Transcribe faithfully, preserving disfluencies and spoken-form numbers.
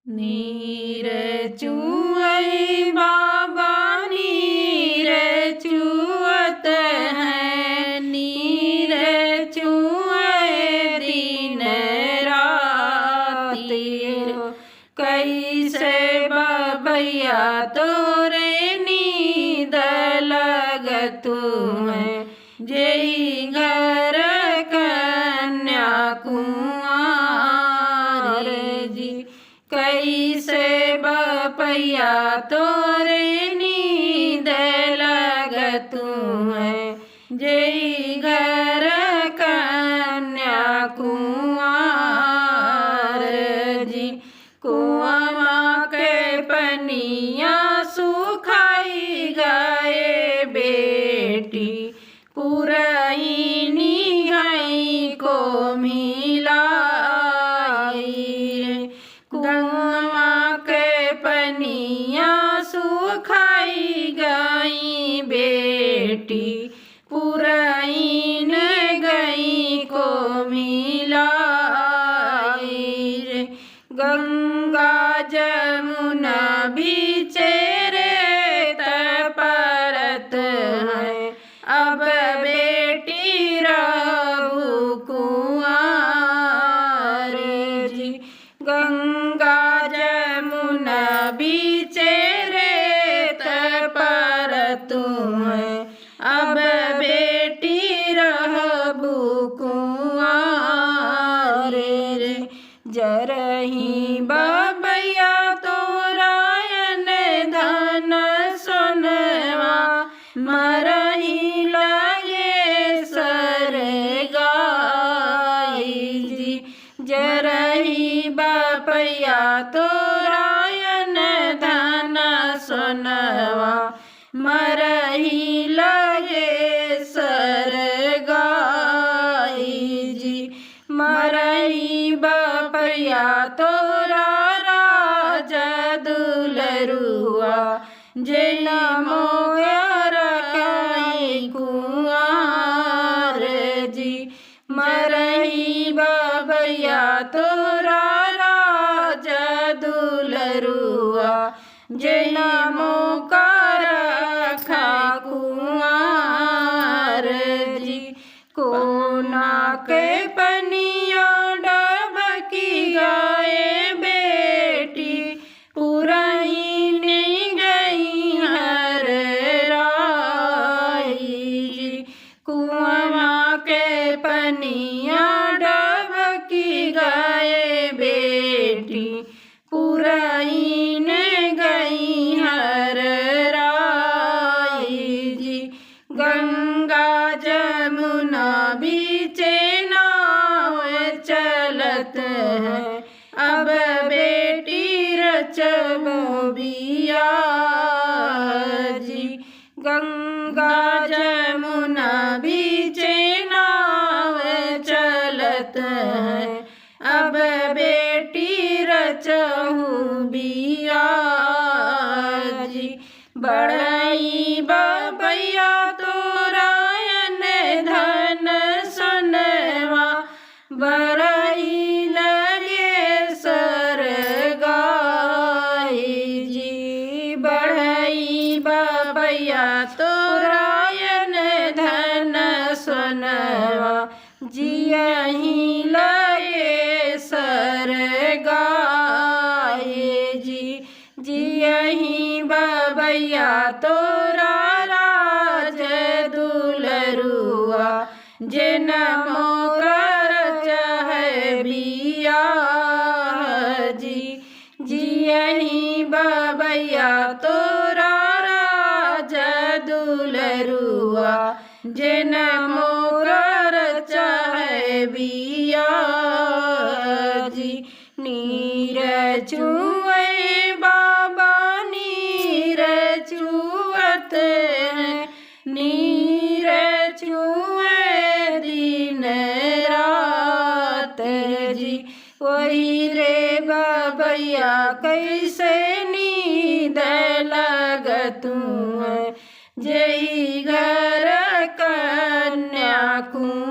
नीर चुअई बाबा, नीर चुअत है, नीर चुअई दिन राति। कैसे बबैया तोरे नींद लगतु है, जेई घर कन्या कुंवार जी। कैसे बबैया तोरे नींद लगतु है, जेई घर कन्या कुंवार जी। कुआं के पनिया सुखाई गए बेटी, पुरैनी घई को मिलाई। गंगा के पनिया सुखाई गई बेटी, पुरैन घई को मिलाई। गंगा जमुना बीचे रेत परत है, अब बेटी रहबू कुंवार जी। गंगा जमुना बीचे रेत परतु है, अब बेटी रहबू कुंवार रे। जरही बबैया तोरा अन धन सोनवा, मरही लगे सर गाई जी। जरही बबैया तोरा अन धन सोनवा, मरही लगे सर गाई जी। मरही बबैया तोरा राजा दुलरुआ, जेना मोर काई कुंवार जी। मरही बबैया तोरा राजा दुलरुआ, जेना मोर काई कुंवार जी। कोना के पनिया डबकी गए बेटी, पुरैन घई हर राई जी। कुआं के पनिया डबकी गए बेटी, पुरैन घई हर राई जी। गंगा जमुना बीचे नाव चलत है, अब बेटी रचबू बियाह जी। गंगा जमुना बीचे नाव चलत है, अब बेटी रचहू बियाह जी। बड़ई बबैया तोरा अन धन सोनवा, बरही लगे सर गाई जी। बड़ई बबैया तोरा अन धन सोनवा, जियही लगे सर गाई जी। जियही बबैया तोरा राज दुलरुआ, जेना मोर काई बियाह जी। जियही बबैया तोरा राज दुलरुआ, जेना मोर काई बियाह जी। नीर चुए बाबा, नीर चुअत है, नीर चुए दिन रात जी। वही रे बबैया, कैसे नींद लगतु है, जेई घर कन्या कुंवार